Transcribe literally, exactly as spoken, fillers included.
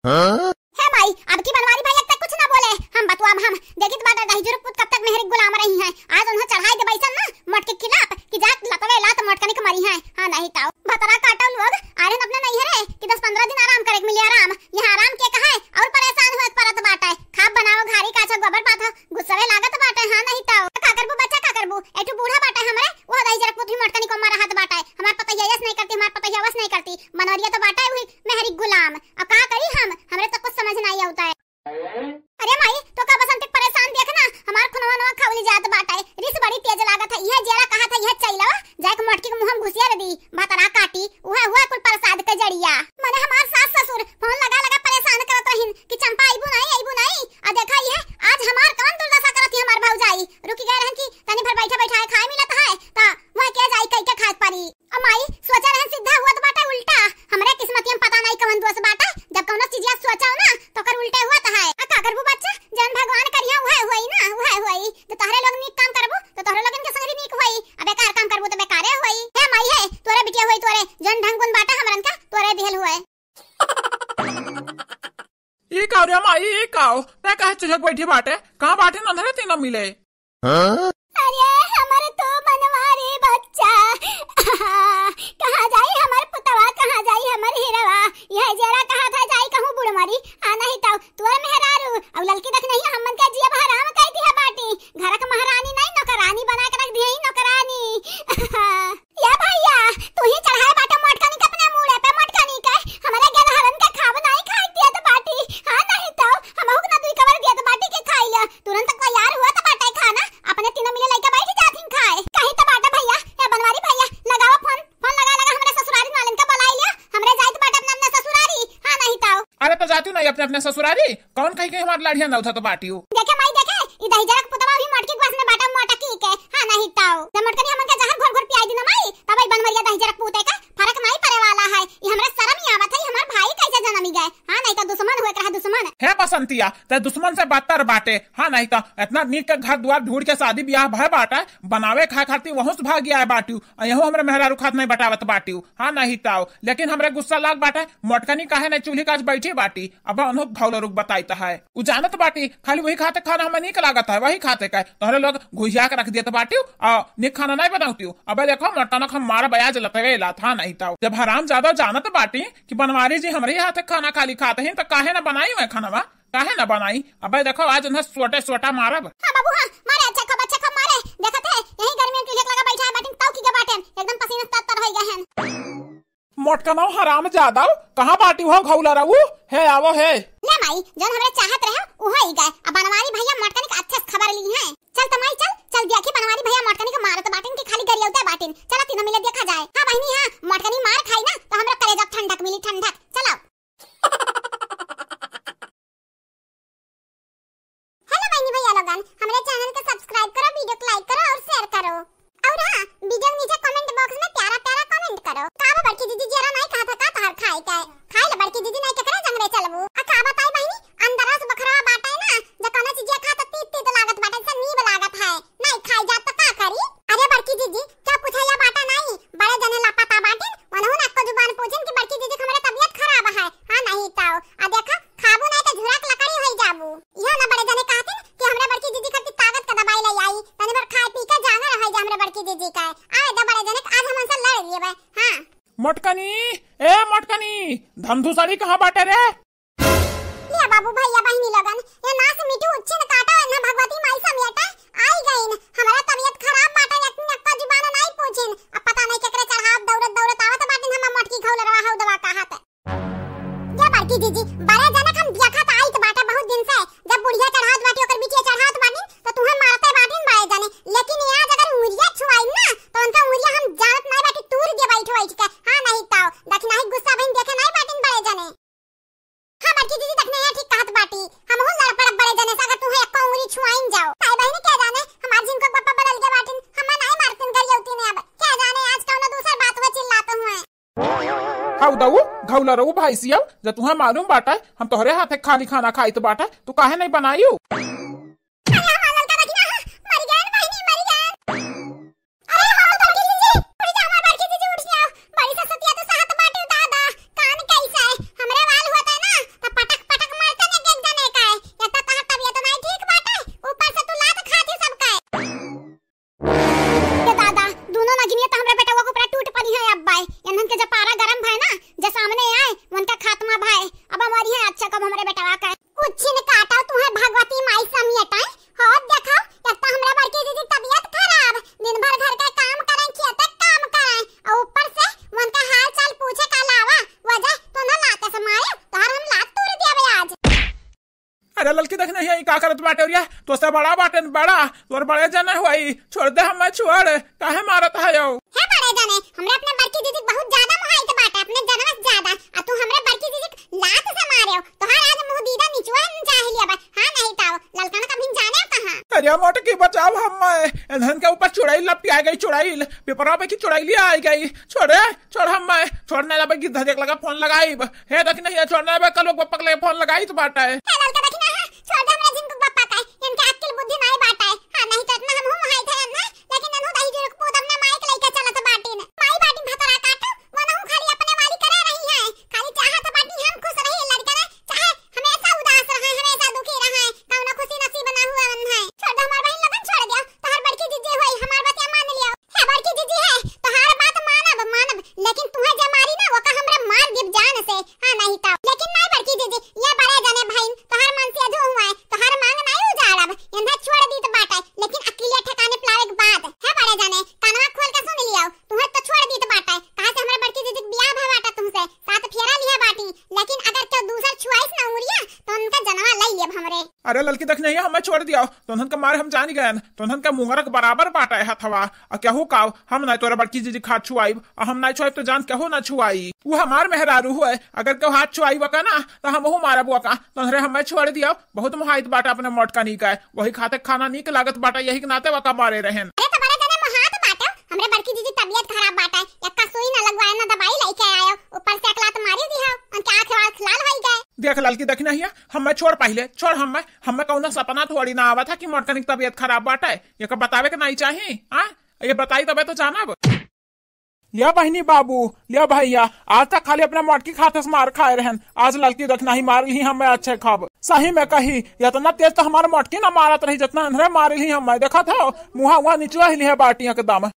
हे माई, अब की बनवारी भैया तक कुछ ना बोले, हम बतुआ हम देखित बाटे दहिजरक पूत कब तक मेहरी गुलाम रही हैं। आज उन्हें चढ़ाई देबे ऐसन ना मोटकी खिलाफ कि जात लतवे लात मोटकनी के मरी हैं। हाँ नहीं ताऊ, भतरा काटो लोग, आर्यन अपने नहीं है रे कि दस पन्द्रह दिन आराम करे के मिले आराम। यहाँ आराम के कहा है और परेशान हुए के परत बाटे। खाब बनाओ घारी काछो गोबर पाथो, गुस्सवे लागत बाटे। हाँ नहीं ताऊ, का करबू बच्चा का करबू, एठू बूढ़ा बाटे हमरे, वो दहिजरक पूत भी मोटकनी को मारा हाथ बाटे। हमार पतैया यस नहीं करती, हमार पतैया वस नहीं करती, बनवरिया तो बाटे वही मेहरी गुलाम। अब का करी हम, हमरे तो कुछ समझ नहीं आवता है। अरे माई, तो का बसंती परेशान देख ना, हमार खुनवा नवा खौली जात बाटे, रिस बड़ी तेज लागत है, यह जेरा कहा था, यह चैलवा जाए के मोटकी के मुँह में घुसिया दे दी, भतरा काटी, उहे हुआ कुल प्रसाद के जड़िया। मने हमार सास ससुर फोन लगा लगा परेशान करत रहिन कि चंपा अइबू नहीं, अइबू नहीं। आ देखा ये आज हमार कौन दुर्दशा करत ही हमार भौजाई। रुकि गए रहन कि तनी भर बैठे बैठाए खाए मिलत है, त वह के जाई कई के खाए परी। अब माई सोचा रहन सीधा हुआ तो बाटे उल्टा। हमरे किस्मतिया में पता नहीं कौन दोष बाटे, जब कौनो चीजिया सोचाओ ना तो ओकर उल्टे हुआ तो है। आ का करबू बच्चा, जौन भगवान करिया उहे हुई ना, उहे हुई। तो तोहरे लोग नीक काम करबू तो तोहरे लोगन के संगरी नीक हुई, अब बेकार काम करबू तो बेकारे हुई। हे माई हे, तोरे बिटिया हुई तोरे, जौन ढंग गुण बाटे हमरन का तोरे दिहल हुए। ई का रे माई, ई का? तै काहे चुहक बैठी बाटे? कहाँ बाटे नन्हरे तीनों मिले? अरे हमर तो बनवारी बच्चा, कहाँ जाई हमर पुतवा, कहाँ जाई हमर हीरवा? यह जरा कहा था जाई कहूँ बुढ़ मरी, आ नहीं तो तोर मेहरारू और ललकी देख नहीं हमन के जिया हराम कई दिया बाटी। घर के महारानी नहीं, नौकरानी बना के रख दिया ही नौकरानी। या भैया, तू ही चढ़ाए बाटा मोटकनी के अपने मूड़े पे, मोटकनी के। हमरे गेदहरन के खाब नाई खाए दियत बाटी। हाँ, नहीं तो हमहू के ना दुई कवर दियत बाटी के खाई ले। तुरंत तैयार हुआ तो बाटे खाना, अपने तीनों मिले लइके बैठ जात हिन खाए। कहीं तो बाटा भैया, ए बनवारी भैया, लगावा फोन, फोन लगा लगा हमरे ससुरारी वालन के बुलाई लिया। हमरे जाइत बाटे अपने अपने ससुरारी। हाँ, नहीं तो। अरे तो जाती नहीं अपने अपने ससुरारी, कौन कही के हमार लाड़िया ना उठा तो बाटियो। देखे माई देखे, ई दहिजरक पुतवा भी मोटकी के बस में बाटा मोटकी के। हाँ नहीं ताऊ। जब मोटकनी हमन के जहर घोर घोर पियाई दी ना माई, तब ई बनवरिया दहिजरक पूते का फर्क नहीं पड़े वाला है। ई हमरा शर्म ही आवत है, ई हमार भाई कैसे जन्म ही गए। हाँ नहीं तो दुश्मन हुए के रहा दुश्मन। हे बसंतिया, ते दुश्मन से बदतर बाटे। हाँ नहीं तो इतना नीक के घर द्वार ढूंढ के शादी ब्याह भय बाटे, बनावे खाए खातिर वहूं से भाग आए बाटियो। आ यहूं हमरे मेहरारू खात नहीं बटावत बाटियो। हाँ नहीं ताऊ, लेकिन हमरे गुस्सा लाग बाटे, मोटकनी काहे नहीं चूल्ही काज बैठी बाटी। अब अनहुक घौलरुक बताइत है। उ जानत बाटी, खाली वही खाते खाना हमें नीक लागत है, वही खाते का तोहरे लोग घुसिया के रख देत बाटियो, आ नीक खाना नहीं बनावतियो। अबे देखो, मोटनक हम मारा बयाज लतवे लात, हाँ नहीं ताऊ। जब हराम ज्यादा जानत बाटी कि बनवारी जी हमरे हाथे खाना खाली खाते हैं, तो काहे ना बनाई मैं खाना, काहे ना बनाई? अबे देखो, आज उन्हें सोटे सोटा मारब। हाँ बाबू, हाँ, मारे, अच्छा खूब, अच्छा खूब मारे। देखत है, यही गर्मी में चूल्हे लगा बैठा है, बाटिन ताऊ की के बाटेन, एकदम पसीना तर तर होई गए हैं। मोटकनौ हराम ज्यादा, कहाँ बाटी हो घौला रहू? हे आवो हे। ले माई, जौन हमरे चाहत रहे, उहो ही गए। अब बनवारी भैया मोटकनी के अच्छे से खबर ली हैं। चल त माई चल, चल देखी बनवारी भैया मोटकनी के मारत बाटिन कि खाली गरियौते बाटिन। चला तीनों मिले देखा जाए। हाँ बहिनी हाँ, मोटकनी मार खाई ना तो हमरा कलेजा ठंडक मिली ठंडक। चलो। हेलो बहनी भैया लोगन, हमरे चैनल के सब्सक्राइब करो, वीडियो को लाइक करो और शेयर करो। और हाँ, वीडियो के नीचे कमेंट बॉक्स में प्यारा प्यारा कमेंट करो। का बा बड़की दीदी, जरा नहीं कहा था का तोहार खाए के? खाए ले बड़की दीदी, नहीं केकरे जंगरे चलबू। आ का बताई बहनी, अंदर से बखरवा बाटे ना, जब कौनो चीजिया खा तो तीत तीत लागत बाटे, से नीब लागत है। नहीं खाई जात तो का करी? अरे बड़की दीदी, क्या पूछे या बाटा नहीं, बड़े जने लापता बाटिन, उन्होंने आपको जुबान पूछिन कि बड़की दीदी के हमरे तबीयत खराब है। हाँ नहीं तो, आ देखा, खाबू नहीं तो झुरा के लकड़ी होई जाबू। यह ना बड़े जने कहतिन कि हमरे बड़की दीदी खातिर ताकत का दवाई ले आई, तनी भर खाए पी के जांगर रह जा हमरे बड़की दीदी का। आए द बड़े जने, आज हम उनसे लड़ लिए बे। हाँ। मोटकनी, ए मोटकनी, धमधुसड़ी कहाँ बाटे रे? ले बाबू भैया बहिनी लोगन, ये नास मिठू उच्छिन काटा है ना भगवती माई समेटा आई गईन। हमारा तबीयत खराब बाटे, इतनी अक्का जुबान नहीं पूछिन। अब पता नहीं केकरे चढ़ाव दौड़त दौड़त आवत बाटिन, हम मोटकी खौल रहा हौ दवा कहा ते। ये बड़की जीजी, बड़े जनक हम देखत आइत बाटे बहुत दिन से, जब बुढ़िया चढ़ावत बाटी ओकर बिटिया चढ़ावत बाटी तो तुहे मारते बाटिन बड़े जने, लेकिन ये आज अगर उंगलिया छुआई ना तो उनका उंगलिया हम जानत नहीं बाटी तूर दे बैठ बैठ के। हाँ नहीं तो दखिनाही गुस्सा बहिन देखे नहीं बाटिन बड़े जने। हाँ बड़की दीदी, देखने यहाँ ठीक कहत बाटी, हमहू लड़ पड़ब बड़े जने से अगर तुहे एको उंगली छुआइन जाओ। ताई बहिनी क्या जाने हमार जिनको पापा बदल के बाटिन, हमें नहीं मारतिन गरियौती ने अब, क्या जाने आज कौनो दूसर बात हुए चिल्लात हुए। हाउ दऊ, घौला रहू भाई सियाऊ, जब तुहे मालूम बाटे हम तोहरे हाथे खाली खाना खाइत बाटे, तू काहे नहीं बनायू? अरे हमार ललका देखी ना, मर गए बहिनी, मर गए। अरे हो बड़की जीजी, उठ जा हमार बड़की जीजी, उठ जाओ। बड़ी ससतिया तो सहत बाटे दादा, कान कैसे? हमरे वाल होता है ना, तो पटक ललकी दखिनहिया, ई का करत बाटे? अउर या तोसे बड़ा बाटे न बड़ा, तोर बड़े जने होई, छोड़ दे हमें, छोड़, काहे मारत है यो? हे बड़े जने, हमरा अपने बड़की जीजी बहुत ज्यादा मोहाइत बाटे, अपने जनवा से ज्यादा, आ तू हमरे बड़की जीजी के लात से मारे हो, तोहार आज मुंह दीदा निचवा हम चाह लिया बा, हाँ नहीं ताओ, ललका ना कभी जाने कहाँ। अरे मोटकी बचाओ हमें, इन्हन के ऊपर चुड़ैल लपटिया गई, चुड़ैल, पेपरवा पे की चुड़ैलिया आई गई, छोड़े, छोड़ हमें, छोड़ने लबे गिद्ध देख लगा फोन लगाइब। हे दखिनहिया, छोड़ने लबे कल ओक बप्पा के लगे फोन लगाइत बाटे। हे ललका दखिनहिया, छोड़ दे हमरा जिनको बप्पा का, इनके अक्ल बुद्धि नाई बाटे। हाँ, नहीं तो इतना हमहू मोहाइत है ना, लेकिन ननू दही जुरुक पूत अपने माई के लइके चलत बाटिन। माई बाटिन भतरा काटो, वनहू खाली अपने वाली करे रही है, खाली चाहत बाटी हम खुश रही, लड़का ना चाहे हमेशा उदास रहे, हमेशा दुखी रहे, कौनो खुशी नसीब ना हुए वन है। छोड़ दे हमार बहिन लोगन, छोड़ दिया, तोहर बड़की जीजी होई, हमार बतिया मान लियो। हे बड़की जीजी है, तोहार बात मानब, मानब, लेकिन तुहे जे मारी ना, ओका हमरा मार देब जान से। हाँ, नहीं तो। लेकिन नहीं बड़की जीजी, ये बड़े जने भाई, तोहार मन से अधू हुआ है, तोहार मांग नहीं उजाड़ब, इन्हें छोड़ दीत बाटे, लेकिन अकेले ठिकाने पिलावे के बाद। हे बड़े जने, कानवा खोल के सुन लियो, तुहे तो छोड़ दीत बाटे, कहाँ से हमरा बड़की जीजी के बियाह भवा बाटे तुमसे, सात फेरा लिया बाटी, लेकिन अगर केहू दूसर छुआइस ना उंगलिया, तो उनका जनवा लई लेब हमरे। अरे ललकी दखिनहिया, हमें छोड़ दिया, तोहन का मार हम जानी गयन, तोहन का मुंगरक बराबर बाटे हथवा। आ केहू काव, हम नाई तोरा बड़की जीजी के हाथ छुआइब, आ हम नाई छुआइब तो जान केहू ना छुआई। उ हमार मेहरारू हुए, अगर केहू हाथ छुआई वका ना, तो हमहू मारब वका। तोहरे हमें छोड़ दिया, बहुत मोहाइत बाटे अपने मोटकनी का, वही खाते खाना नीक लागत बाटे, यही के नाते वका मारे रहेन। अरे तो बड़े जने मोहात बाटे, हमरे बड़की जीजी तबियत खराब बाटे, एक्का सुई ना लगवाए ना दवाई लइके आयो, ऊपर से एकला तो मारी दिया, उनके आँख वाँख लाल होई गए। देख ललकी दखिनहिया, हमें छोड़ पहिले, छोड़ हमें, हमें कौनो सपना थोड़ी ना आवत है कि मोटकनी की तबियत खराब बाटे, ये का बतावे के नहीं चाही, हाँ? ये बताई तबे तो जानब। लिया बहिनी बाबू, लिया भैया, आज तक खाली अपने मोटकी खाते से मार खाए रहन, आज ललकी दखिनही मार ली हमें अच्छे खाब। सही में कही, इतना तेज तो हमार मोटकी ना मारत रही, जितना इन्हरे मार ली हमें। देखत हो, मुँहा उहा निचवा ही लिहे बाटी एकदम।